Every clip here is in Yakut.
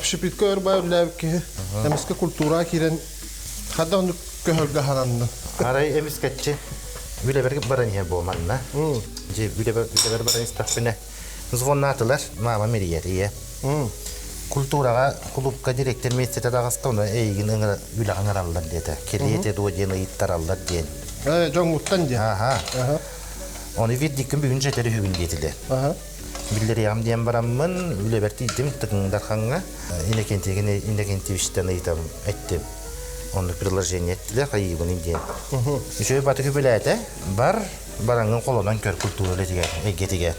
Общепитка өр бай үлэлээбит киһи эмискэ культура киирэн хадда оннук көһөргө хананна. Арай эмискэччи үлэбэр баран иһэр буо манна. Дьэ үлэбэр үлэбэр баран истэхпинэ звоннаатылар мама мэрийэр ийэ. Культураҕа кулуупка директор миэстэтэ таҕыста ону эйигин ыҥыра үлэҕэ ыҥыраллар диэтэ. Кэлиэтэ дуо диэн ыйыттараллар диэн. Э, дьоҥҥуттан диэн. Аха. Ону вердиккин бүгүн жетер үһүгүн диэтилэр. Биллэриэҕим диэн бараммын, үлэбэр тиийдим Тыгын Дархаҥҥа. Иннокентийгин Иннокентьевичтэн ыйытам эттим. Оннук предложение эттилэр, хайыыбыный диэн. Үчүгэй баты күбүлээтэ. Бар, бараҥҥын холонон көр культура үлэтигэр, эйгэтигэр.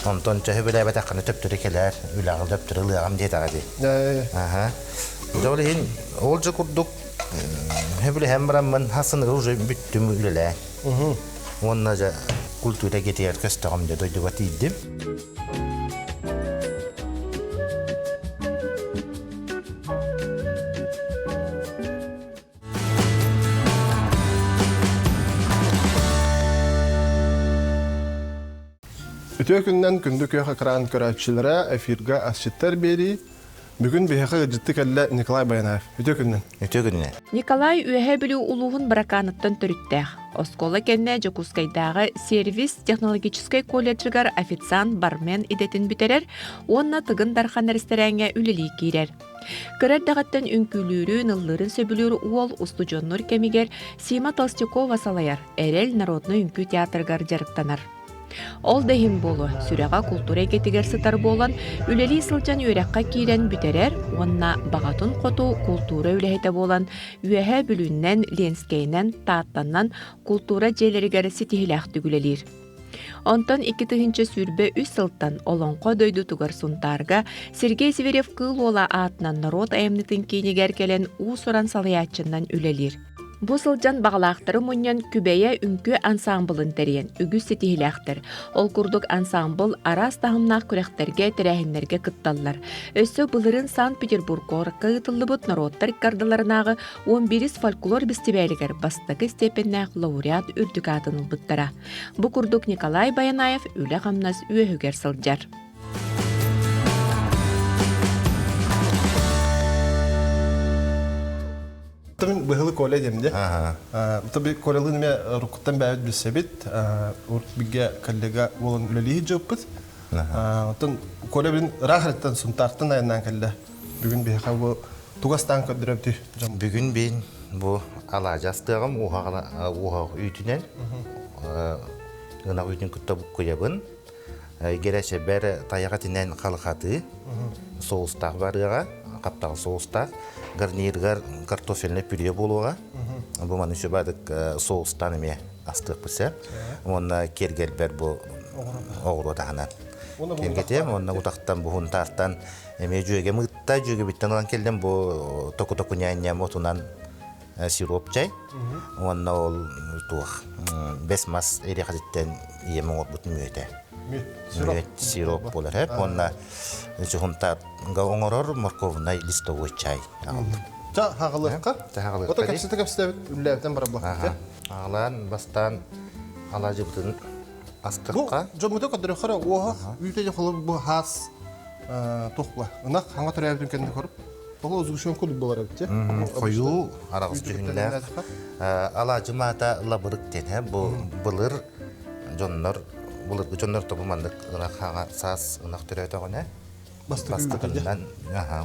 Онтон төһө билээбэтэххинэ төптөрү кэлээр, үлэҕин төптөрү ылыаҕым диэтэҕэ дии. Аха. Дьэ ол иһин, ол дьэ курдук сөбүлэһэн бараммын хасыныгар уже бүттүм үлэлээн. Уонна дьэ культура эйгэтигэр көстөҕүм дьэ дойдуга тиийдим. Үтүө күннэн күндү күөх экран көрөөччүлэрэ эфирга асчыттар биэрии Бүгүн биһиэхэ ыалдьытты кэллэ Николай Баянаев. Үтүө күннэн. Үтүө күнүнэн. Николай Үөһээ Бүлүү улууһун Быракааныттан төрүттээх. Оскуола кэннэ Дьокуускайдааҕы сервис технологическай колледжыгар официант бармен идэтин бүтэрэр уонна Тыгын Дархан эрэстэрээҥҥэ үлэлии киирэр. Кыра эрдэҕиттэн үҥкүүлүүрүн, ыллыырын сөбүлүүр уол устудьуоннуур кэмигэр Сима Толстякова салайар Эрэл народнай үҥкүү театрыгар дьарыктанар. Ол да иһин буолуо, сүрэҕэ култуура эйгэтигэр сытар буолан, үлэлии сылдьан үөрэххэ киирэн бүтэрэр уонна баҕатын хоту култуура үлэһитэ буолан, Үөһээ Бүлүүннэн, Ленскэйинэн, Тааттанан култуура дьиэлэригэр ситиһиилээхтик үлэлиир. Онтон 2023 сылтан Олоҥхо дойдутугар Сунтаарга Сергей Зверев-Кыыл Уола аатынан норуот айымньытын киинигэр кэлэн уус-уран салайааччынан үлэлиир. Бу сылдьан баҕалаахтары мунньан Күбэйэ үҥкүү ансаамбылын тэрийэн үгүс ситиһиилээхтэр. Ол курдук ансаамбыл араас таһымнаах күрэхтэргэ, тэрээһиннэргэ кытталлар. Өссө былырыын Санкт-Петербург куоракка ыытыллыбыт норуоттар икки ардыларынааҕы 11 фольклор бэстибээлигэр бастакы степеннээх лауреат үрдүк аатын ылбыттара. Бу курдук Николай Баянаев үлэ-хамнас үөһүгэр сылдьар. Мин быһылы Коля диэм дии. Таби Колялыын эмиэ уруккуттан бэйэбит билсэбит. Урут бигэ коллега буолан үлэлии сылдьыбыппыт. Оттон Коля билин ыраах эрдэттэн Сунтаартан айаннаан кэллэ. Бүгүн биһиэхэ бу тугастаан көрдөрөбүтүй дьон? Бүгүн бин бу алаадьы астыаҕым уоһах үүтүнэн ынах үүтүн кытта буккуйабын. Герәчэбэр тайах этинэн халхатыы соустаах барыаҕа, хаптаҕа соустаах. Гарнирыгар картофельный пюре буолуоҕа. Бу маны сүбадык соустаан эмиэ астыахпыт сөп. Уонна киэргэлбэр бу оҕуруот аһынан киэргэтиэм. Уонна утахтан бу хунтаартан эмиэ дьүөгэм ыытта. Дьүөгэбиттэн ылан кэллим бу току-току ньээнньэм отунан сироп чай уонна ол туох бэс мас эриэхэтиттэн ийэм оҥорбут мүөтэ мүөт сироп буолар эп уонна чуһунтаатга оҥорор морковнай листовой чай аҕаллым Ча хаҕылыахха. Ото кэпсэтэ кэпсэтэбит үллээбитэн барабылахпыт. Аҕалаан бастаан алаадьыбытын астыкка. Дьоммуту көрдөрөххө уоһах үүтэ дьэ холобур бу хаас тухла. Ынах хаҥа төрөөбүтүн кэннэ көрүп Тоҕо узгушен курдук буолар эбит Хойуу араҕас дьүһүннээх алаадьы маата лабырык диэн бу былыр дьоннор былыргы дьоннор тобу маннык ынах хаҥа саас ынах төрөөтөҕүнэ бастакыннан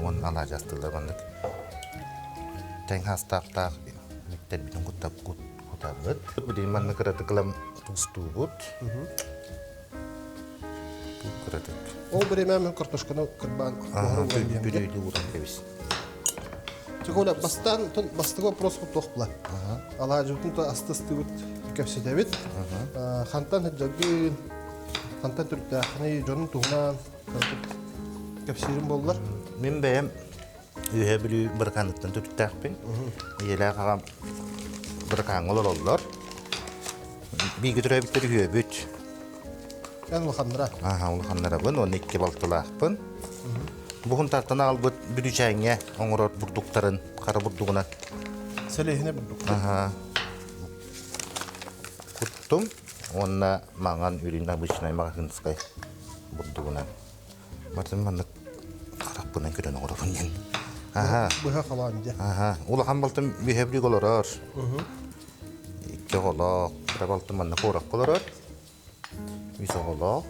уон алаадьы астыылар маннык тэҥ хаастаахтаах үктэрбитин кутабыт билигин маннык кыратык ылан туустуубут Кыратык. Ол бириэмэ мен картошканы кырбаан Бүлүүдү ууран кэбис. Коля, бастаан бастакы вопрос туох була? Алаадьыбытын то астыстыбыт кэпсэтэбит. Хантан сылдьаргын, хантан төрүттээххиний, дьонун туһунан кэпсиирим буоллар. Мин бэйэм Үөһээ Бүлүү Быракааныттан төрүттээхпин. Ийэлээх аҕам Быракааҥҥа олороллор. Бииргэ төрөөбүттэр үһүөбүт. Эн улаханнара? Аха, улаханнарабын уонна икки балтылаахпын. Бу Хунтаартан аҕалбыт бүлүүчээҥҥэ оҥорор бурдуктарын хара бурдугунан. Сэлиэһинэ бурдук. Аха. Куттум уонна маҥан үрүҥ обычнай маҕаһыынскай бурдугунан. Матын маннык харах. Харахпынан көрөн оҥоробун диэн. Аха. Быһа халаан дьэ. Аха. Улахан балтым үһэбилик олорор. Икки оҕолоох. Кыра балтым манна куоракка олорор. Үс оҕолоох.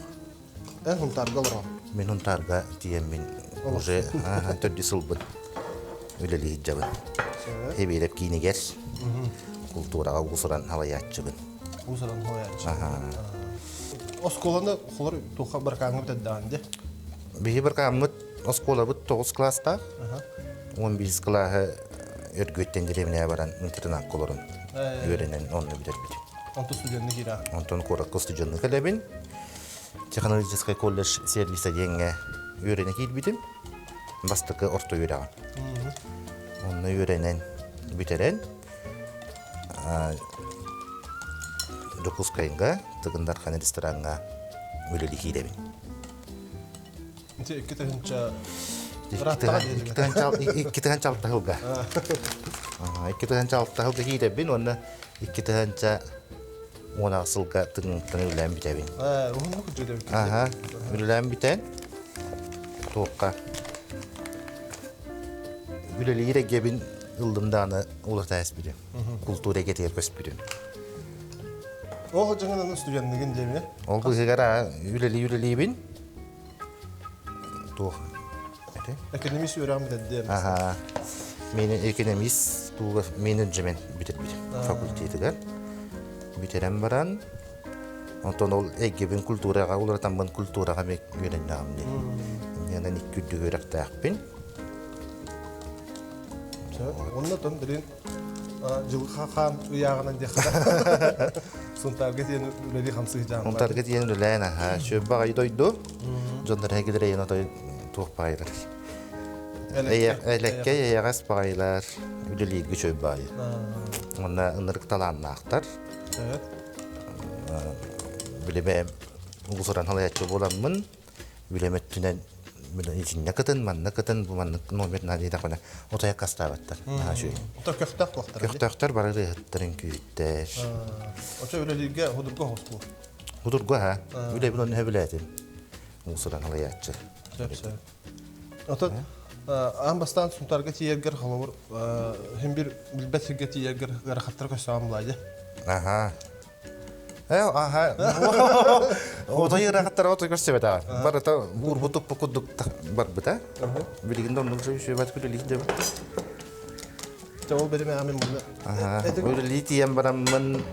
Эн Хунтаарга олороҕун? Мин Хунтаарга тиийэммин уже төрдүс сылбын үлэлии сылдьабын. Хэбиэрэп киинигэр култуураҕа уусуран халайааччыбын. Уусуран халайааччы. Оскуоланы холор туохха баркааҥҥа бүтэрдэҕин дии? Биһи баркааммыт оскуолабыт 9 класстаах. 11 кылааһы Өргүөттэн дэриэбинэҕэ баран интернакка олорон үөрэнэн онно бүтэрбит. Онтон студенны киирэ. Онтон куоракка студенны кэлэбин. Технологическай колледж сервиса диэҥҥэ үөрэнэ киирбитим. Бастакы орто үөрэҕим. Онно үөрэнэн бүтэрэн Дьокуускайга Тыгын Дархан рестораҥҥа үлэлии киирэбин. Ити 2000 2006 сылга. 2006 сылга киирэбин уонна 2010 сылга тыгынтан үлэлээн бүтэбин. Уһуннук үлэлээбит. Аха, үлэлээн бүтэн туохха үлэлиир эйгэбин ыллым даҕаны уларыта эспитим. Култуура эйгэтигэр көспүтүм. Ол дьаҥынан студенныгын диэмэ? Ол быыһыгар үлэлии-үлэлиибин. Туох Экономист үөрэҕин бүтэрдиэм. Аха. Мен экономист туга менеджмент бүтэрбитим факультетыгар. Бүтэрэн баран онтон ол эйгэбин культураҕа уларытаммын культураҕа мен үөрэннэҕим дии. Инньэнэн икки үрдүк үөрэхтээхпин. Онно тон билин дьылҕа хаан ыйааҕынан диэххэ. Сунтаарга тиийэн үлэлии хамсыы дьааммар. Сунтаарга тиийэн үлэлээн аха сүөбэ аҕай дойду. Дьоннор эһигилэр эйэн отой туох баайылар. Элэккэй эйэҕэс баҕайылар үлэлииргэ үчүгэй баайы. Уонна ынырык талааннаахтар. Билибэм улусуран халаяччы буоламмын үлэм өттүнэн итиннэ кытын, манна кытын, бу маннык номер наада диэтэхпинэ отой аккастаабаттар. Наһаа үчүгэй. Ото көхтөөх туохтар. Көхтөөхтөр бары ырыаһыттар, үҥкүүһүттэр. Очо үлэлииргэ худурга оҕус Худурга ха. Үлэбин онно сөбүлээтим. Муусуран халайааччы. Сөп, сөп. Ото аан бастаан Сунтаарга тиийэргэр холобур хим бир билбэт сиргэ тиийэргэр ыарахаттар көссөҕөн булаайы. Аха. Аха. Отой ыарахаттар отой көрсөбөтөҕө. Барыта буурбу туппу курдук барбыта. Билигин да оннук сөбөт күлэлиир дьэ. Дьэ ол береме амин мунна. Аха. Үлэлии тиийэн бараммын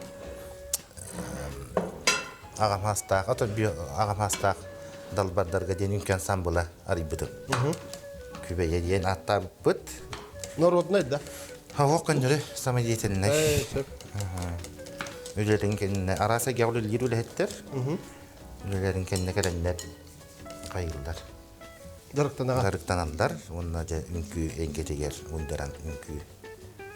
аҕам хаастаах, ото аҕам хаастаах далбардарга диэн үҥкэн самбыла арыйбытым. Күбэйэ диэн ааттаабыппыт. Народнай да? Оһох көннөрү самодеятельнай. Сөп. Үлэлэрин кэннэ араас эйгэҕэ үлэлиир үлэһиттэр үлэлэрин кэннэ кэлэннэр хайыыллар. Дьарыктанаҕа. Дьарыктаналлар уонна дьэ үҥкүү эйгэтигэр уйдаран үҥкүү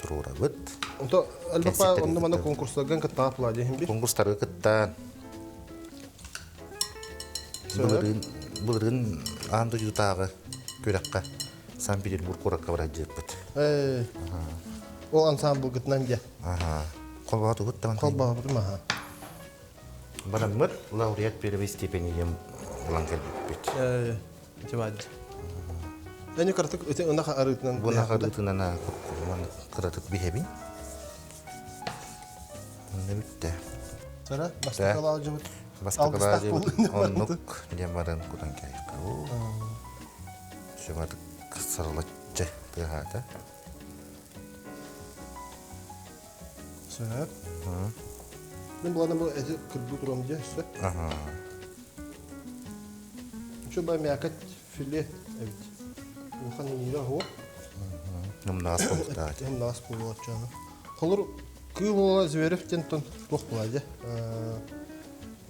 туруорабыт. Онто элбэх онно манна конкурстарга кыттаҕа пла диэһин бир. Конкурстарга кытта былырыын былырыын аан дойдутааҕы күрэххэ Санкт-Петербург куоракка барадьыыппыт. Ол ансамблгытынан дьэ. Холбоотубут даҕаны. Холбообутум аха. Бараммыт лауреат первой степени диэн ылан кэлбиппит. Ити Эни кыратык ити ынах арыытынан. Бу ынах арыытынан кыратык биһэбин. Онно бүттэ. Сара бастакы алаадьыбыт. Бастакы алаадьыбыт оннук диэн баран кутан кээйэххэ. Сүматык сарылаччы тыаһаата. Сөп. Мин булана бу эти кырбыы турам дьэ сөп. Үчү бай мякоть филе эбит. Улахан иҥиирэ оһуо. Нымнаас буолуохтаах. Нымнаас буолуохчаана. Холур кыыл уола Зверев диэн тон туох буолай дьэ.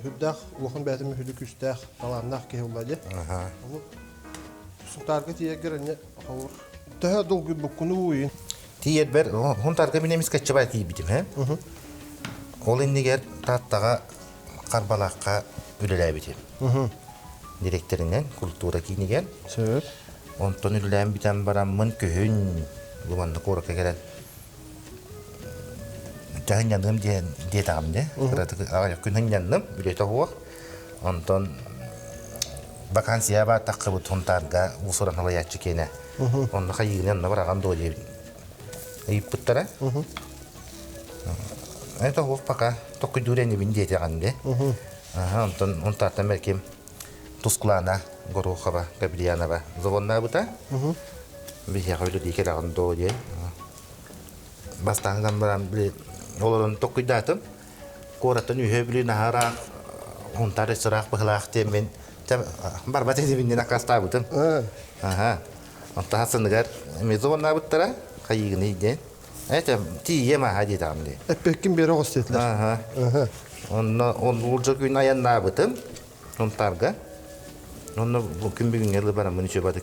Үрдээх улахан бэйэтин мүһүлү күүстээх, талааннаах киһи буолла дьэ. Ону Сунтаарга тиийэргэр эмиэ холур төһө долгуйбуккунуу уйун? Тиийэрбэр Сунтаарга мин эмискэ чыбай тиийбитим ээ. Ол иннигэр Тааттаҕа Харбалаахха үлэлээбитим. Дириэктэринэн культура киинигэр. Сөп. Онтон үлэлээн бүтэн бараммын күһүн бу манна куоракка кэлэн дьаһынньаныам диэн диэтэҕим дии. Кыратык аҕыйах күн һынньанным, үлэтэ суох. Онтон Вакансия баар таххыбыт Хунтаарга уусуран халайааччы киэнэ. Онно хайыыны онно бараҕан дуо диэбит ыйыппыттара. Это уох пока токкуйдуур энибин диэтэҕин де. Онтон Хунтаартан бэрким Тускулаана Горохова Габрианова звоннаабыта. Биһиэхэ үлэлии кэлэҕин дуо диэн. Бастаан гынан баран били олорон токкуйдаатым. Куораттан үһэ били наһаа ыраах Хунтаар ыраах быһылаах диэммин барбат этибин диэн аккаастаабытым. Аха. Онтон хасыныгар эмиэ звоннаабыттара хайыыгыный диэн. Это тиийиэм аха диэтэҕим дии. Эппеккин биэрэ оҕус диэтилэр. Аха. Онно он улдьа күн айаннаабытым Хунтаарга. Онно бу күн бүгүҥҥэ дылы бараммын үчүгэй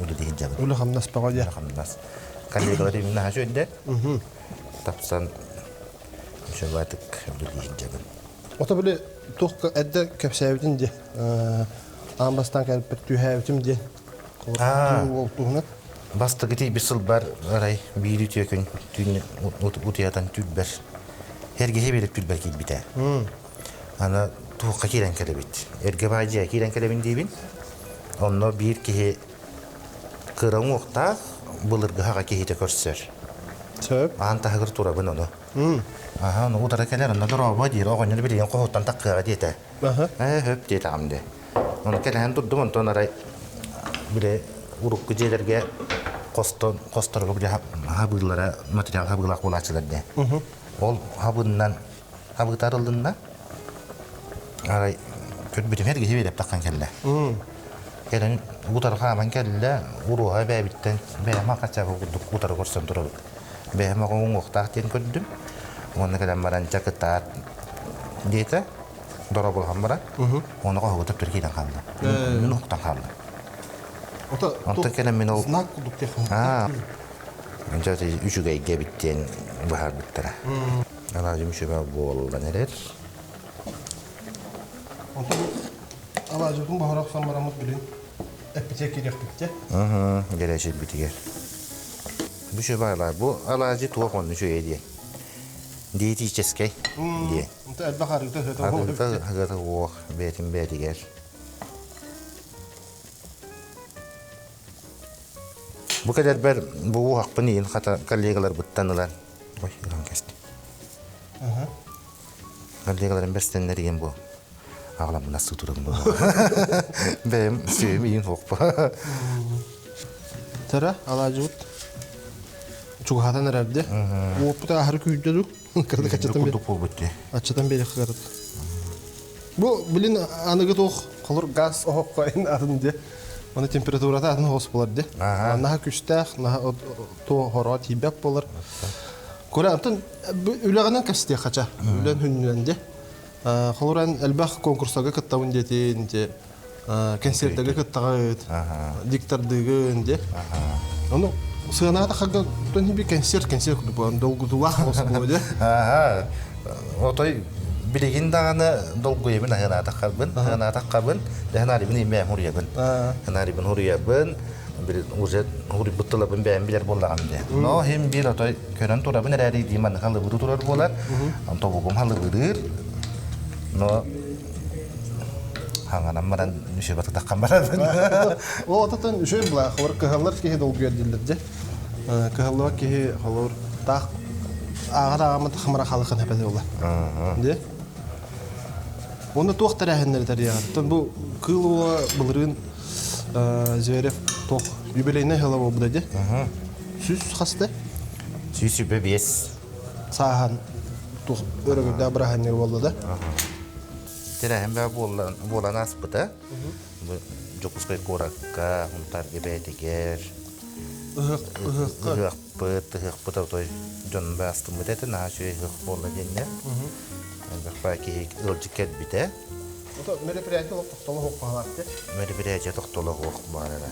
үлэлии сылдьабын. Үлэ хамнас бөҕө диэ. Үлэ хамнас. Коллегалар именно наһаа үчүгэйдэр. Тапсан үчүгэйдик үлэлии сылдьабын. Ото били туох эрдэ кэпсээбитин дии. Аан бастаан кэлбит түһээбитим диэн. Ол туһунан. Бастакы тиийбит сылбар арай биир үтүө күн түүн утуйатан түүрбэр эргиһи биэрip түүрбэр киирбитэ. Аны туохха киирэн кэлэбит? Эргэ баай дьиэ киирэн кэлэбин диибин. Онно биир киһи кыра уҥуохтаах былыргы хаҕа киһитэ көрсөр. Сөп. Аан таһыгар турабын ону. Аха, ону утары кэлэр, онно дорообо диир, оҕонньор билигин хоһуттан таххыаҕа диэтэ. Ээ, хөп диэтэҕим дии. Ону кэлэһэн турдум, онтон арай били урукку дьиэлэргэ хостон хосторго били хабыыллара материал хабыылаах буолааччылар дии. Ол хабыннан хабыыта арыллынна. Арай көрбүтүм эргиһи биэрэп таххан кэллэ. Кэлэн утары хааман кэллэ, уруоһа бэйэбиттэн бэйэм хачаба курдук утары көрсөн турабыт. Бэйэм оҕо уҥуохтаах диэн көрдүм. Уонна кэлэн баран дьэ кытаат диэтэ. Дорооболоһон баран. Уонна хоһуга төптөрү киирэн хаалла. Мин уһуктан хааллым. Онтон кэлэн мин ол Знак курдук Аа. Дьэ үчүгэйгэ эбит диэн быһаарбыттара. Алаадьым үчүгэй буолан эрэр. Онтон алаадьыбытын буһара охсон бараммыт билин эппитигэр киириэхпит дьэ. Гэрээчэйбитигэр. Бу үчүгэй алаа. Бу алаадьы туох онно үчүгэй диэн. Диетическэй диэн. Онто элбэх арыыта сыата Арыыта сыата уох бэйэтин бэйэтигэр. Бу кэлэрбэр бу уоһахпын иин хата коллегаларбыттан ылан Ой, ылан кэстим. Коллегаларым бэрстэннэр диэн бу аҕаламмын астыы турабын бу. Бэйэм сүөм иин суохпа. Тара алаадьыбыт чугаһатан эрэрди. Уоппут аһары күүрдэ ду. Кырдык аччатан курдук буолбут дии. Аччатан биэриэх кырат. Бу билин аныгы туох холур газ оһоххо атын де. Оны температурата атын хос болар де. Наһа күстээх, наһа туох хоро тиийбэт буолар. Кура антон үлэҕинэн кэпсэтиэх хача. Үлэн хүннүнэн де. Холуран элбэх конкурсага кыттабын диэтин де концертага кыттаҕыт, диктордыгын де. Ону сыанаата хагга тон би концерт концерт курдук буолан долгутуулаах оскуола де. Аха. Отой билигин даҕаны долгуйабын аһынаатаххабын, аһынаатаххабын, дэһэн иммэ хуруйабын. Ханаарибын хуруйабын, уже хуруйбут тылабын бэйэм билэр буоллаҕым дии. Но хим биир отой көрөн турабын эрээри дии маннык халыбырыы турар буолар. Тобугум халыбырыыр. Но хаҥанан баран үчүгэй батытаххан барабын. Ол ототон үчүгэй була холор кыһаллар киһи долгуйар дииллэр дьэ. Кыһаллыбат киһи холор таах ааҕар ааҕаммыт хамара халыхан хэпэти була. Дьэ. Уонна туох тэрээһиннэри тэрийэҕит? Бу кыыл уола былырыын Зверев туох юбилейнай сыла буолбута дии. Сүүс хаста? 105. Сааһан туох өрөгөйдөөх бырааһынньыга буолла да? Тэрээһин баа буолан ааспыта. Бу Дьокуускай куоракка, Сунтаарга бэйэтигэр ыһыахпыт, ыһыахпыт отой дьон баастыммыт этэ, наһаа үчүгэй ыһыах буолла диэннэр. Элбэх киһи ыалдьыт кэлбитэ. Ото мероприятие олох тохтоло суох баҕалаах дии. Мероприятие тохтоло суох баара.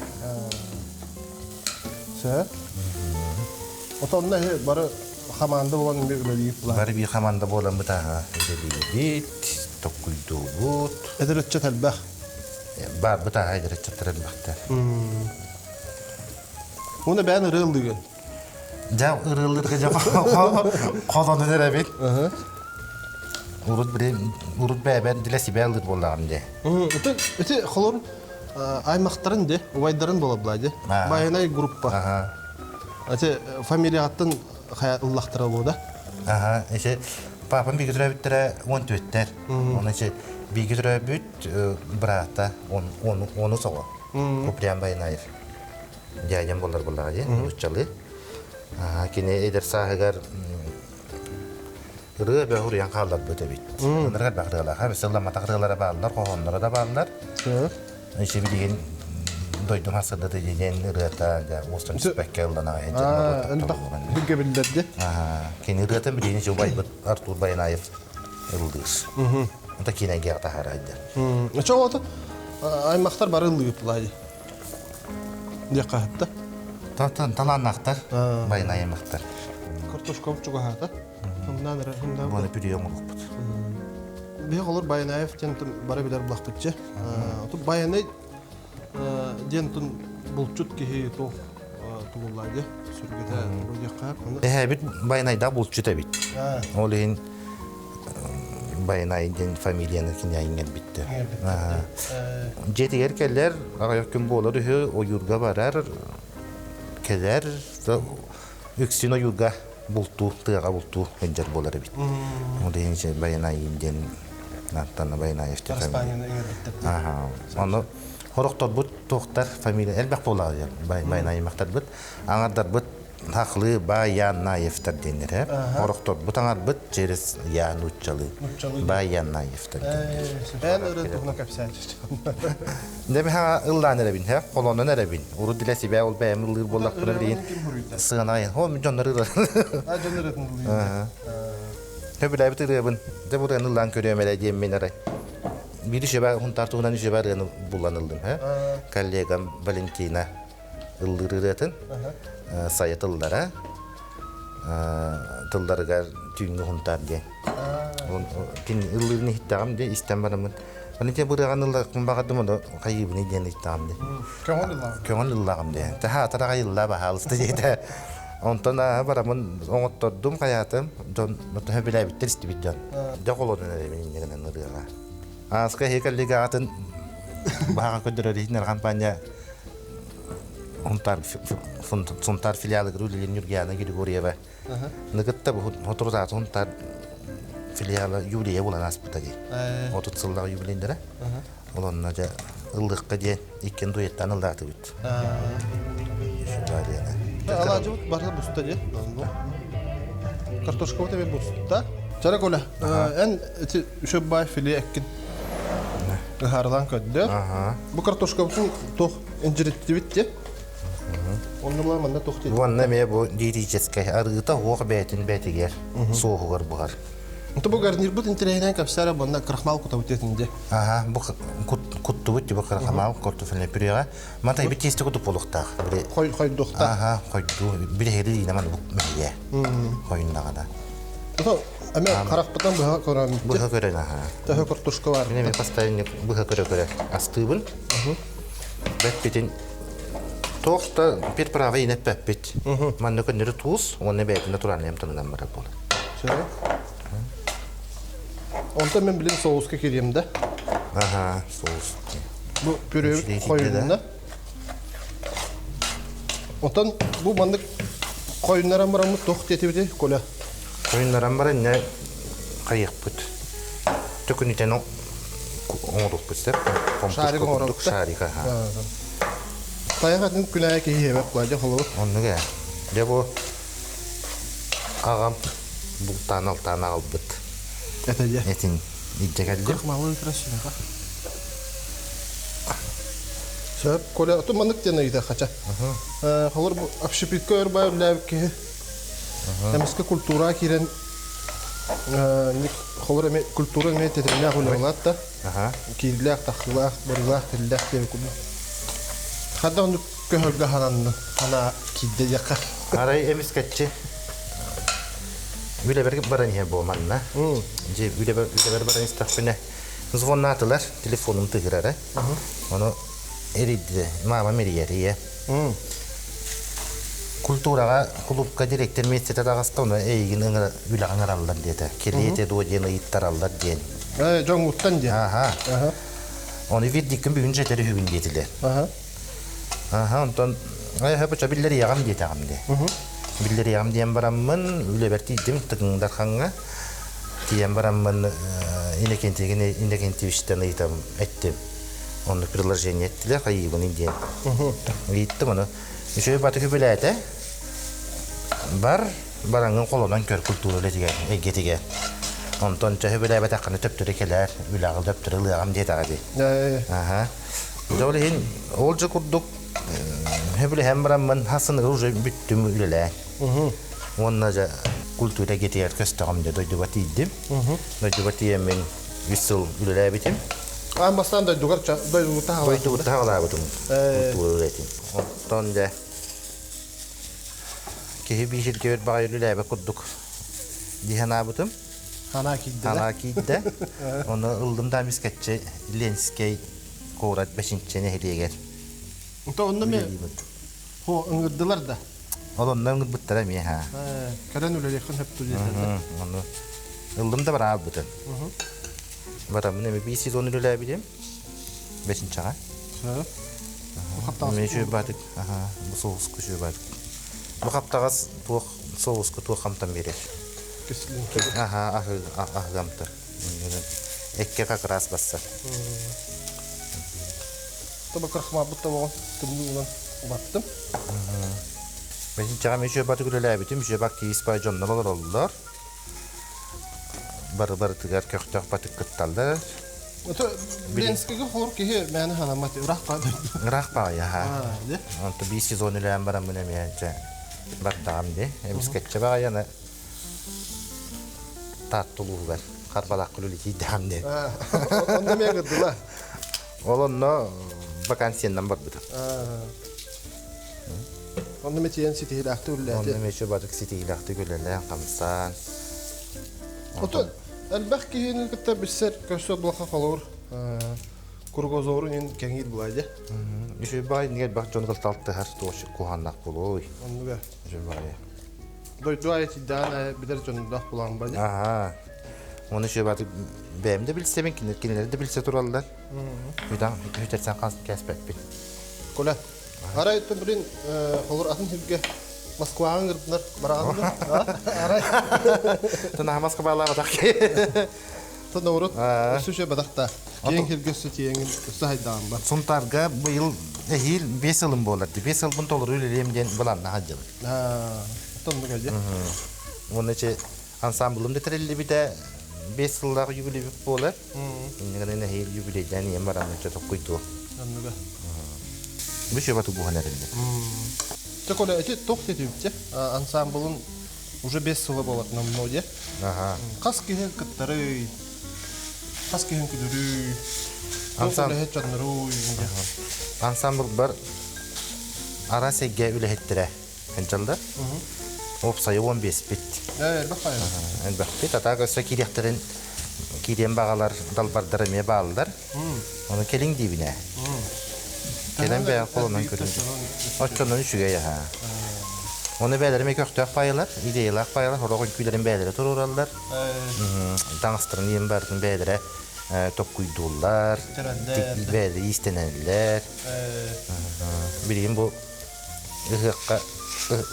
Сөп. Ото онно бары хамаанда буолан үлэлиир план. Бары биир хамаанда буолан бытааһа үлэлиибит, токкуйдуубут. Эдэр ыччат элбэх. Бар бытааһа эдэр ыччаттар элбэхтэр. Уна бэйэн ырыа ыллыгын. Дьэ ырыалыырга дьэ холонон эрэбит. Урут били урут бэйэбэр дилэ сибэ ыллыыр буоллаҕым дии. Ити ити холор. Аймахтарын де, убайдарын буола де. Байанай группа. Ати фамилияттан ыллахтара буода. Аха, эше папам биге төрөбүттэрэ 14-тер. Оны эше биге төрөбүт брата он оны соҕо. Куприян Байнаев. Дядям болар буллаҕа дии, нууччалыы. Кини эдэр сааһыгар ырыа бөҕө уруйан хаалларбыт эбит. Ынырыгар элбэх ырыалаах. Сылламматах ырыалара бааллар, хоһоонноро да бааллар. Иши билигин дойдум харсырдата диэн ырыата уостан түспэккэ ыллана Элбэх билгэ биллэрди. Кини ырыатын билигин убайбыт Артур Баянаев ыллыыр. Онто киинэгэ таһаарайдар. Чоҕото аймахтар бары ыллыыплай. Диэххэ хатта. Талааннаахтар, байанай аймахтар. Картошка чугаһаата. Хымнаан эрэ хымнаан. Буона пүрүө оҥоруохпут. Биһи олор Баянаев диэн бары билэр булахпытчы. Оту Баянай диэн тун булчут киһи туох тугуллаа диэ сүргэтэ диэххэ. Эһэбит Баянайда булчут эбит. Ол иһин Байанай диэн фамилияны киниэхэ иҥэрбиттэр. Дьиэтигэр кэлэр, аҕыйах күн буолар үһү, ойуурга барар, кэлэр, үксүн ойуурга бултуу, тыаҕа бултуу сылдьар буолар эбит. Ол иһин Байанайын диэн ааттана Байанаев диэн фамилия. Ону хорохторбут туохтар фамилия элбэх буолаҕа Байанайымахтарбыт, аҥардарбыт Хахлыы Баянаевтар диэннэр Орохторбут аҥарбыт через я нууччалыы. Баянаевтар диэннэр. Эн ырын туһунан кэпсээччи. Дэмэһэ ыллаан эрэбин, хэ, холонон эрэбин. Урут дилэ сибээ ол бэйэм ыллыыр буоллахпына билигин сыанайын. Хо дьоннор ырыр. А дьоннор ырытын ыллыыр. Хөбүлээбит ырыабын. Дэ бу ырыаны ыллаан көрүөм эрэ диэммин арай. Биир үчүбэ хунтаар туһунан үчүбэ ырыаны булан ыллым, хэ. Коллегам Валентина ыллыыр ырыатын сайа тыллара тылларыгар түүҥҥү хунтаар диэн. Кини ыллыырын иһиттэҕим дии истэн бараммын. Аны те бырыаҕын ыллахпын баҕардым ону хайыыбыный диэн ыйыттаҕым дии. Көҥүл ыллаҕым. Көҥүл ыллаҕым диэн. Таһа атараҕай ыллаа баһаалыста диэтэ. Онтон барамын оҥоттордум хайаатым. Дьон төһө билээбиттэр истибит дьон. Дьэ холонун эрэбин инньэ гынан ырыаҕа. Ааска иһи коллегаҕатын баһаҕа көрдөрөр иһинэр компания Сунтаар филиалыгар үлэлиир Нюргиана Григорьева. Ныгытта бу соторутааты Сунтаар филиала юбилейа буолан ааспыта дии. 30 сыллаах юбилейдара. Ол онно дьэ ыллыахха диэн иккин дуэттаан ыллаатыбыт. Алаадьыбыт барыта буста дии. Картошкабыт эбит буста. Чара Коля, эн эти үчүгэй филе эккин ыһаарылаан көрдөр. Бу картошкабытын туох инжириттибит дии. Онно буолар манна туох диэн. Уонна эмиэ бу диетическэй арыыта уох бэйэтин бэйэтигэр суоһугар буһар. Онто бу гарнирбыт интэриэһинэн кэпсээрэ манна крахмал кутабыт диэтин дии. Аха, бу куттубут типа крахмал картофельное пюреҕа. Мата бит тесте кутуп болуктаах. Хой хойдуохтаах. Аха, хойду. Билэһири наман бу мэһийэ. Хойуннаҕына. Ото эме харахпытан быһа көрөн. Быһа көрөн аха. Төһө картошка бар. Мен эме постоянно быһа көрө-көрө астыыбын. Бэппитин туох да приправа инэппэппит. Манна көннөрү туус уонна бэйэтин натуральный амтанынан барар буолар. Онтон мен билин соуска кириэм да. Аха, соус. Бу пюре хойунна. Онтон бу маннык хойуннаран бараммыт туох диэтибити, Коля? Хойуннаран баран не хайыахпыт. Төкүнүтэн оҥоруохпут сөп. Шарик оҥоробут. Шарик, аха. Тайах атын күнәйэ киһи эбэт куладьа холобур. Оннук ээ. Дьэ бу аҕам бултаан алтаан аҕалбыт. Это дьэ. Этин илдьэ кэллим. Крахмалы красиво. Сөп, Коля, оту маннык диэн ыйыта хача. Холор бу общепитка өр бай үллээбит киһи. Эмискэ культура киирэн холор эми культура эми тэтимнээх үлэ да. Киирлээх, тахсыылаах, барыылаах, тиллээх диэн курдук. Хадда оннук көһөргө хананны хана киирдэ диэххэ. Арай эмискэччи үлэбэр баран иһэ буолманна. Дьэ үлэбэр үлэбэр баран истэхпинэ звоннаатылар, телефонум тыгырара. Ону эрийдэ, мамам эрийэр ийэ. Культураҕа кулуупка директор миэстэтэ таҕыста, ону эйигин ыҥыра үлэҕэ ыҥыраллар диэтэ. Кэлиэтэ дуо диэн ыйыттараллар диэн. Э, дьоҥҥуттан диэн. Аха. Оны вердиккин бүгүн жетер үһүгүн диэтилэр. Аха, онтон бача биллэриэҕим диэтэҕим дии. Биллэриэҕим диэн бараммын үлэбэр тиийдим Тыгын Дархаҥҥа. Тиийэн бараммын Иннокентийгин Иннокентьевичтэн ыйытам эттим. Онно предложение эттилэр хайыыбыный диэн. Ыйыттым ону. Үчүгэй баты күбүлээтэ. Бар, бараҥҥын холонон көр культура үлэтигэр, эйгэтигэр. Онтон төһө билээбэтэххинэ төптөрү кэлээр, үлэҕэ төптөрү ылыаҕым диэтэҕэ дии. Аха. Дьэ ол иһин ол дьэ курдук сөбүлэһэн бараммын хасыныгы уже бүттүм үлэлээн. Уонна дьэ культура эйгэтигэр көстөҕүм дьэ дойдуга тиийдим. Дойдуга тиийэммин үс сыл үлэлээбитим. Аан бастаан дойдугар дойдугуттан хаалаабытым. Дойдугуттан хаалаабытым культура үлэтин. Оттон дьэ киһи биир сиргэ баҕайы үлэлээбэт курдук дии санаабытым. Ханаа киирдэ. Ханаа киирдэ. Ону ыллым да мискэтчи Ленскэй куорат Бэчинчэ нэһилиэгэр. Онто онно ме хо ыҥырдылар да. Ол онно ыҥырбыттара эмиэ ха. Кэлэн үлэлиэххин сөп диэтилэр. Ону ыллым да бараабытым. Бараммын эми биир сезон үлэлээбитим. Бэчинчэҕэ. Сөп. Бу хаптаҕас. Мен үчүгэй баатык. Аха, бу соуску үчүгэй баатык. Бу хаптаҕас туох соуску туох хамтан биэрэр. Аха, аһы аһыгамтар. Экке как раз бассар. Тобо крахмалбыт тобоҕун тымныы уунан убаттым. Бэчинчэҕэ мен үчүгэй баатык үлэлээбитим. Үчүгэй бак киис бай дьоннор олороллор. Бары барытыгар көхтөөх батык кытталлар. Ото Ленскийгэ хор киһи мээнэ санаммат ыраах баҕайы. Ыраах баҕайы аха. Онто биир сезон үлээн бараммын эмиэ дьэ бардаҕым дии. Эмискэччи баҕайы аны Таатта улууһугар Харбалаахха үлэлиирдэҕим диэн. Онно эмиэ ыҥырдылар. Ол онно вакансиянан барбытым. Онно эмиэ ситиһиилээхтик үлэлээтэ. Онно эмиэ бадык ситиһиилээхтик үлэлээн, хамсаан. Ото элбэх киһини кытта билсэр көрсөр буолха холобур кругозорун ин кэҥиир булайда. Үчүгэй баҕайы иннигэр элбэх дьон кытта алтыһар туох куһааннаах буолуой. Оннуга. Үчүгэй баҕайы. Дойду айы тиийдэҕин билэр дьонноох булаан баҕайы. Аhaa. Оны үчүгэй баҕайы бэйэм да билсэбин, кинилэр да билсэ тураллар. Үтэн үтэрсэн хас кээспэппин. Коля, арай блин, холор атын сиргэ Москваҕа ыҥырдылар, бараҕын да? Арай. Тынаһа Москвалаабатах Тын урут өссө бадахта. Киэҥ сиргэ өссө тиэҥин өссө хайдаҕын бар. Сунтаарга быйыл эһиил 5 сылым буолар. 5 сылбын толору үлэлиэм диэн былаанна сылдьабын. Оннук эдьэ. Уонна че ансамблым да тэриллибитэ 5 сыллаах юбилейбит буолар. Иннигинэн эһиил юбилейдээн ийэм бараммын чэ токкуйдуо. Оннуга. Бу чөбө тубуһан эрэллэр. Чэ, Коля, эти туох диэтибит ансамблын уже 5 сыла буолар номнуо дии. Аха. Хас киһи кыттарый? Хас киһин күдүрүй? Ансамбл үлэһит дьонноруй? Ансамбл бар араас эйгэ үлэһиттэрэ сылдьаллар. Уопсайа 15-пит. Элбэх баайы. Элбэхпит. Атаак өссө киириэхтэрин киириэн баҕалар далбардар эмиэ бааллар. Ону кэлиҥ диибин ээ. Кэлэн бэйэ холонон көрүҥ. Оччонон үчүгэй аһаа. Оны бэйэлэрэ эмиэ көхтөөх паайалар, идеялаах паайалар, сорох үҥкүүлэрин бэйэлэрэ туруораллар. Таҥастарын иһин барытын бэйэлэрэ токкуйдууллар, бэйэлэрэ иистэнэллэр. Билигин бу ыһыахха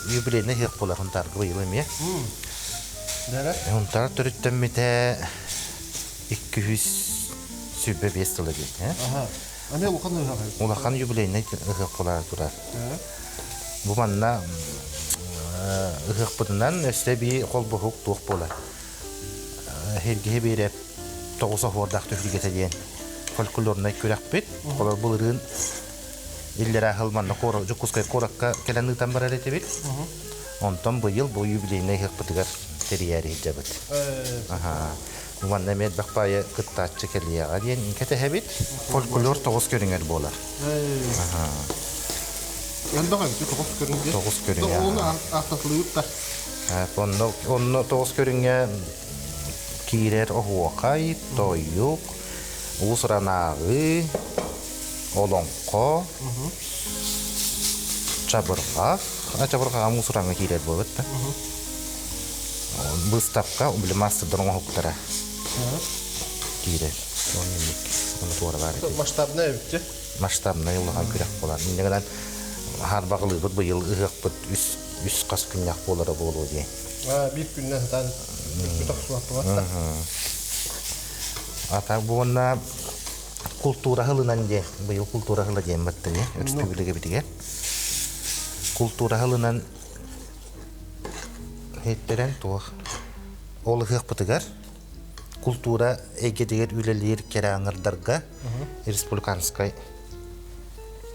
юбилейный ыһыах буолар Хунтаарга быйыл эмиэ. Хунтаар төрүттэммитэ 225 сыла диэн. Аны улахан ыһыах. Улахан юбилейный ыһыах буолара турар. Бу манна ыһыахпытынан өссө эбии холбоһук туох буолар. Һиргиһи биэрэ тоҕус оһуордаах түһүлгэтэ диэн фольклорнай күрэхпит. Холор былырыын иллэрээ сыл манна Дьокуускай куоракка кэлэн ыытан барар этибит. Онтон быйыл бу юбилейнай ыһыахпытыгар тэрийээри сылдьабыт. Манна эмиэ элбэх баайы кыттааччы кэлиэҕэ диэн кэтэһэбит. Фольклор тоҕус көрүҥэр буолар. Элбэх эбит тоҕус көрүҥ диэн. Тоҕус көрүҥэ. Ону ааттатылыыбыт да. Онно, онно тоҕус көрүҥҥэ киирэр оһуохай, тойук, уус-уранааҕы, олоҥхо, чабырҕах. Чабырҕаҕа муус-ураҥҥа киирэр буолбут да. Быыстапка били маастардар оҥоһуктара киирэр. Оны туора бар эти. Масштабнай эбит Масштабнай улахан күрэх буолар. Инньэ гынан хаарбаҕылыыбыт быйыл ыһыахпыт үс үс хас күннээх буолара буолуо диэн. Биир күннэн сатаан бүтэх суохтубат. Ата буонна култуура сылынан диэн быйыл култуура сыла диэн баттыны өрөспүүбүлүкэбитигэр. Култуура сылынан Һиттэрэн туох ол ыһыахпытыгар култуура эйгэтигэр үлэлиир кэрэ аҥардарга республиканскай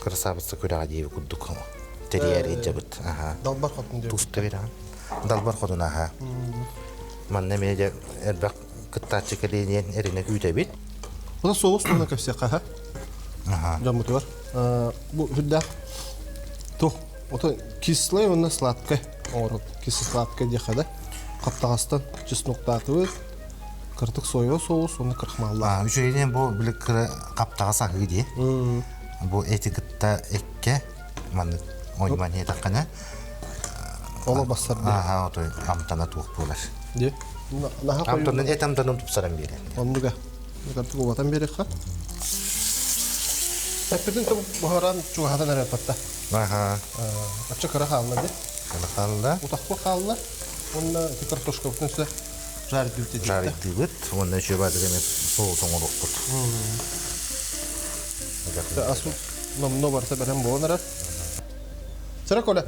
кырасаабысса күрэҕэ диэби курдук тэрийэр илдьэбит. Далбар хотун диэбит. Туста бирэҕин. Далбар хотун аха. Манна эмиэ дьэ элбэх кыттааччы кэлиэн эрэнэ күүтэбит. Ону соус туһунан кэпсиэххэ аха. Дьоммутугар. Бу үрдээх туох Ото кислый уонна сладкай оҥорор. Кисло-сладкай диэххэ да. Хаптаҕастан чесноктаатыбыт, кыратык соевый соус уонна крахмаллаах. Үчүгэйинэн бу били кыра хаптаҕас аһыы дии. Бу эти кытта эккэ маннык ойман иэтэххинэ Оло бассар дии. Аха, отой амтана туох буолар. Дии. Наһаа Амтанын эт амтанын тупсаран биэрэр. Оннуга. Кырдык убатан биэриэххэ. Эппитин буһаран чугаһатан эрэр батта. Аха. Оччо кыра хаалла дии. Кыра хаалла. Утахпы хаалла. Уонна ити картошкабытын өссө жаридыбыт Жаридыбыт. Уонна үчүгэй баадык эмэ соус оҥоруохпут. Асу номно барыта бэлэм буолан эрэр. Сара Коля,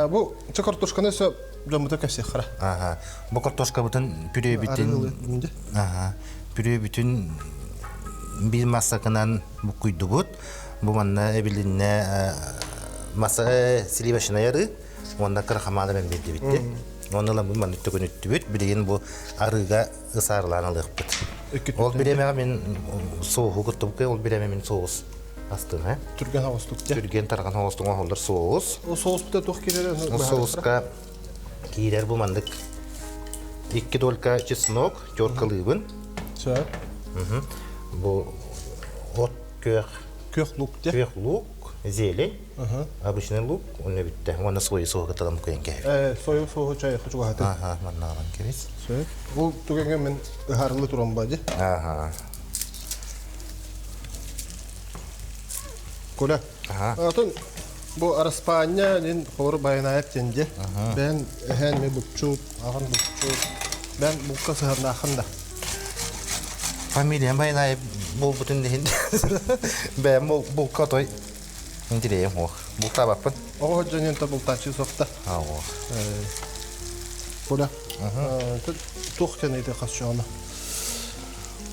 бу ча картошканы өссө дьоммута кэпсиэххэ. Аха. Бу картошкабытын пюребитин Аха. Пюребитин биир массакынан буккуйдубут. Бу манна эбилиннэ маса сливочнай арыы уонна крахмалы мен биэрдибит. Оны ылан бу маннык төкүнүттүбүт. Билигин бу арыыга ысаарылаан алыахпыт. Ол бириэмэҕэ мин соуһу куттубукка ол бириэмэ мин соус астым э. Түргэн оҕустук Түргэн тарҕан оҕустук оҥоһуллар соус. Ол соуспута туох киирэр? Соуска киирэр бу маннык икки долька чеснок теркалыыбын. Сөп. Бу от күөх күөх лук де. Күөх лук, зелень, обычный лук, уонна бүттэ. Уонна соя соуһу кыталам куйан кэһэбит. Э, соя соуһу чай хочугаһаты. Аха, манна алан кэбис. Сөп. Ол түгэҥҥэ мен ыһаарылы туран ба ди. Аха. Коля. Атын бу Араспаанньа нин холор Байанаев диэн дьэ. Бэйэн эһээн ми буччут, аҕан буччут. Бэйэн булка сыһарнаахын да. Фамилиям Байанаев буолбутун иһин бэйэм булка отой интириэйим уох. Бултаабаппын. Оҕо дьонун та бултааччы суохта. Аа уох. Коля. Туох кэнэйде хас чоҕуна.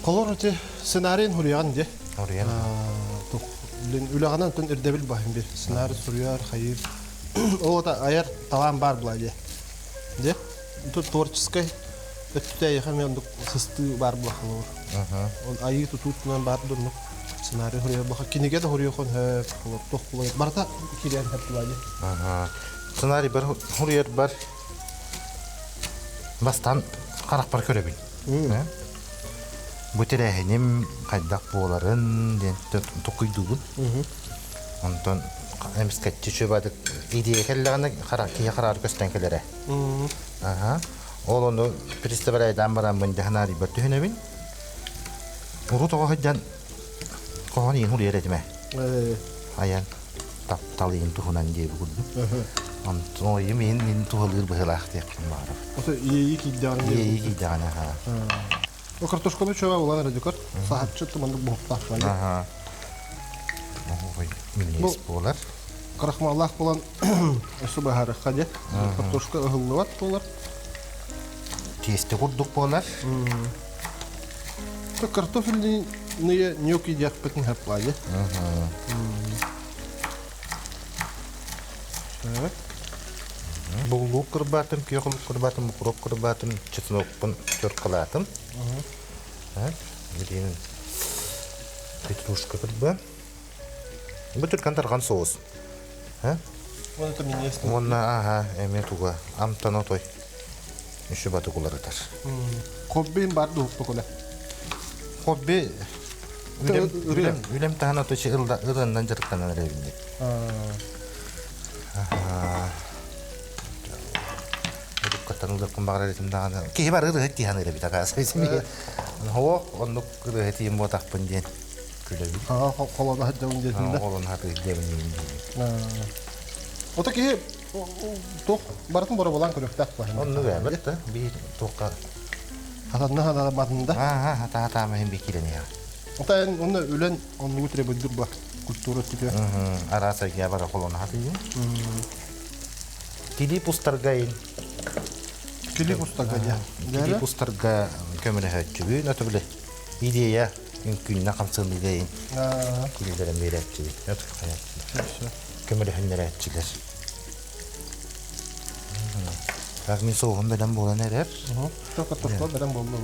Холор ити сценарийын хуруйаҕын дии. Хуруйан. Үлэҕинэн тун ирдэбил баһын бир. Сценарий суруйар, хайыр. Ол ата айар талаан бар була дии. Дии. Тут творческой өттүтэ эйиэхэ эмиэ оннук сыстыы баар була холобур. Ол айыы тутуутунан баар дурнук сценарий хуруйар баха кинигэ да хуруйухон хөп, холор туох була барыта кириэн хөп була дии. Сценарий бар хуруйар бар Бастаан харахпар көрөбүн. Бу тэрээһиним хайдах буоларын диэн токуйдуубун. Онтон эмискэччи үчүгэй идея кэллэҕинэ киһи хараары көстөн кэлэрэ. Аха. Ол ону представляйдаан бараммын дьаһанаарыйбар түһүнэбин. Урут оҕо сылдьан хоһоон иин хуруйар этим ээ. Айан таптал иин туһунан диэби курдук. Онтон ойум иин мин туһалыыр быһыылаах диэхпин баҕарабын. Ото иэйии киирдэҕинэ Иэйии киирдэҕинэ аха. О картошканы чөбө булан эрэ дьукар. Саһарчы туманнык буһуктаах бали. Аха. Ой, минньигэс буолар. Крахмаллаах буолан өссө быһаарыахха дьэ. Картошка ыһыллыбат буолар. Тиэстэ курдук буолар. Картофельные gnocchi диэхпитин сөп Так. Бу луук кырбаатым, күөх луук кырбаатым, укроп кырбаатым, чеснокпун теркалаатым. Билигин петрушка кырба. Бу түркан тарҕан соус. Уонна аха эме туга амтан отой үсү батык уларытар. Хоббин бар дуһуктукуна. Хобби үлэм үлэм үлэм таһан отой ылданнан дьарыктанан эрэбин. Урукката. Ырыаттан ылыахпын баҕарар этим даҕаны. Киһи бары ырыаһыт дии саныыр эбит акаасый. Оһох оннук ырыаһыт ийэм буотахпын диэн күлэбин. Холоно сылдьабын диэтин да. Холоно сылдьабын диэн. Ото киһи туох барытын бороболаан көрүөхтээх буолан. Оннук эбит да биир туохха Хатанна хатаабатын да. Аа хата-хатаама иһин бикирэн иһэ. Ота эн онно үлэн оннугу требуйдур ба культура өттүтүгэр. Араас айга бара холоно хатыйын. Килип устарга ин. Килип устарга дьэ. Килип устарга көмөлөһөөччүбүн, ото биле идея үҥкүүннэ хамсаныыга ин. Килилэрин биэрээччибит. Көмөлөһүннэрээччилэр. Так мин соуһум бэлэм буолан эрэр. Только только бэлэм буолла.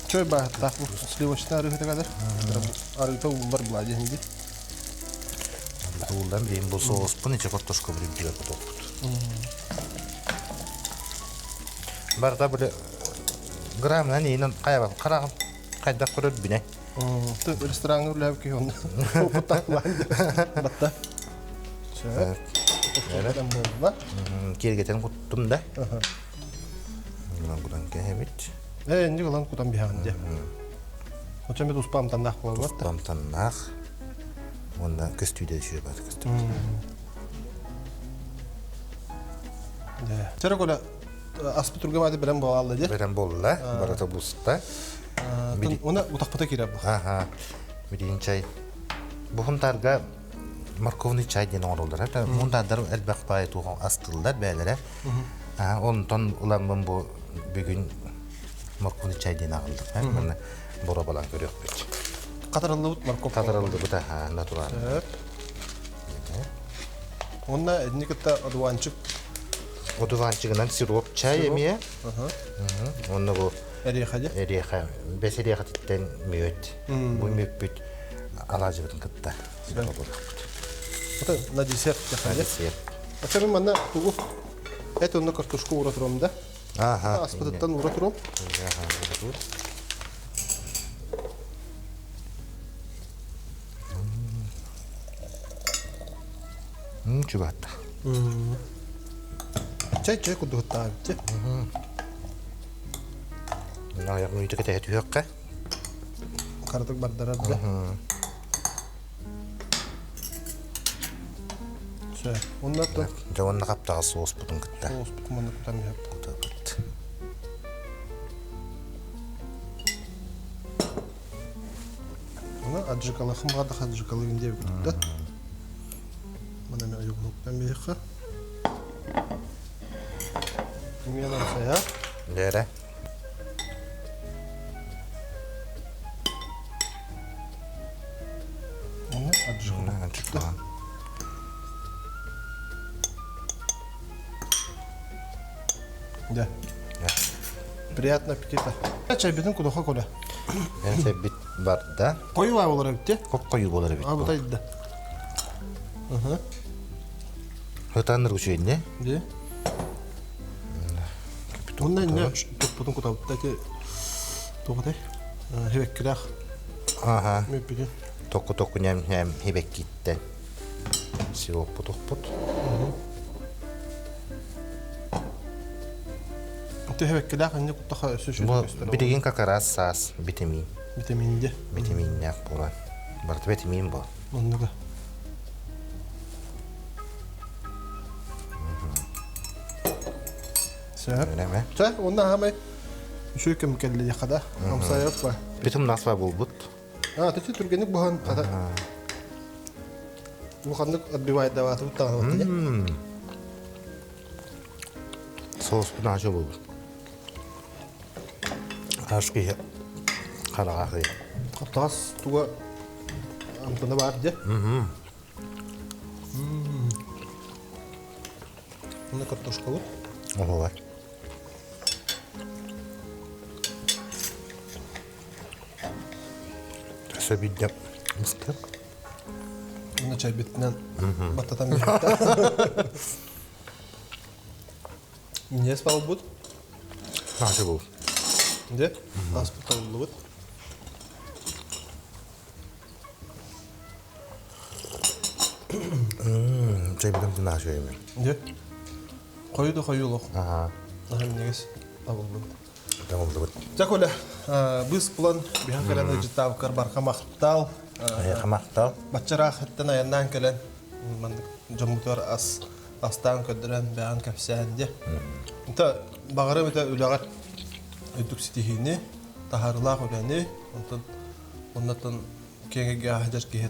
Чой баһыттаах сливочный арыыта кэлэр. Арыыта ууллар була диэн дии. Ууллан билин бу соуспун ичи картошка билин кутуохпут. Барда били граммынан иинэн хайабан хараҕым хайдах көрөр бинэ. Рестораҥҥа үлэлээбит киһи онно Батта. Сөп. Киэргэтэн куттум да. Ылан кутан кэһэбит. Ээ, инник ылан кутан биһэҕин дии. Оччо эмит успа амтаннаах буолар Туспа амтаннаах. Уонна көстүүдэ үчүгэй баар көстүү. Дэ. Чара коля аспыт тургамады бэлэм буолла дии. Бэлэм буолла. Барыта буста. Уна утахпыта киирэр бу. Аха. Билигин чай. Бу хунтаарга морковный чай диэн оҥороллор. Мунтаардар элбэх баай туох астыыллар бээлэрэ. Онтон ыламмын бу бүгүн морковный чай диэн аҕаллым. Манна боруобалаан көрүөхпүт. Хатарыллыбыт морковь. Хатарыллыбыт аха, натуральный. Онна эдини кытта одуванчик. Одуванчигынан сироп чай эмиэ. Онно бу Эриэхэ дьэ? Эриэхэ. Бэс эриэхэтиттэн мүөт. Бу мүөппүт алаадьыбытын кытта толуруохпут. Это на десерт На десерт. Ача манна тугу эт онно картошку уура турам да? Ага. Аспытыттан уура турам. Ага, Чугатта. Чай чай курдуктаабыт. Аяқ мүйтө кэтэһэ түһүөххэ. Харатык бардарар да. Все. Онна то. Дьэ уонна хаптаҕа соуспутун кытта. Соуспутун манна кутан биһэп. Кутабыт. Оны аджикалахым баҕадах аджикалыгын диэбит да. Манан ойугуһуктан биһиэхэ. Миэнэн сайа. Лера. Оны аджикалаан. Да. Приятного аппетита. Чайбитин кудоха коля. Мен чайбит барда. Қою болар эбит Коп қою болар эбит. А, бутайды. Ага. Хытаныр үчүгэй Де. Онна инне туппутун кутабыт эти тугутай хебеккилэх. Ага. Мүппүтүн. Токку токку ням ням хебеккиттен. Сироппут охпут. Те хебеккилэх инне куттаха өссө Бу билигин как раз саас витамин. Витамин де. Витаминнээх буолан. Барыта витамин бу. Оннуга. Сөп. Чэ, онна хамай үчүгэй кэм кэлли хада. Амсайып ба. Битум насва буолбут. А, төтө түргенник бухан хада. Улаханнык отбивает даваты буттаҕына. Соуспун аачы буолбут. Аш киһи хараҕа хый. Хаптаҕас туга амтана баар дьэ. Мына картошкабыт. Оһуобай. Өссө биирдэ мыстык. Мына чайбитинэн баттатан биэрбитэ. Минньигэс буолбут. Наша был. Дьэ, аспыт табыллыбыт. Чайбытым наша үчүгэй. Дьэ. Хойу да хойу олох. Аха. Наһаа минньигэс табыллыбыт. Табыллыбыт. Дьэ, Коля, быыс булан биһэн кэлэн ыалдьыттаабыккар барҕа махтал. Эйиэхэ махтал. Баччараах иттэн айаннаан кэлэн маннык дьоммутугар ас астаан көрдөрөн, бэйэҕин кэпсээн диэ. Инта баҕарым этэ үлэҕэр үрдүк ситиһиини, таһаарыылаах үлэни, онтон оннотон киэҥ эйгэҕэ сылдьар киһи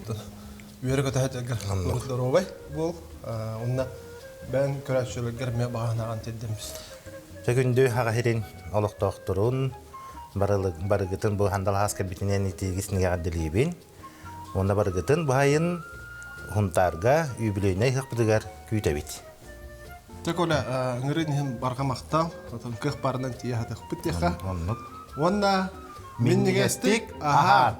үөрэ-көтө сылдьаргар доруобай буол. Онно бэйэҥ көрөөччүлэргэр эмиэ баҕа санааҕын тиэрдэммис. Дьэ күндү аҕа сирин олохтоохторун барыгытын бу хандалаас кэлбитинэн итиигис эҕэрдэлиибин. Уонна барыгытын баайын Хунтаарга юбилейнай ыһыахпытыгар күүтэбит. Дьэ Коля, ыҥырыын иһин барҕа махтал. Отон кыах баарынан тиийэ сатыахпыт диэххэ. Оннук. Уонна минньигэстик аһаан!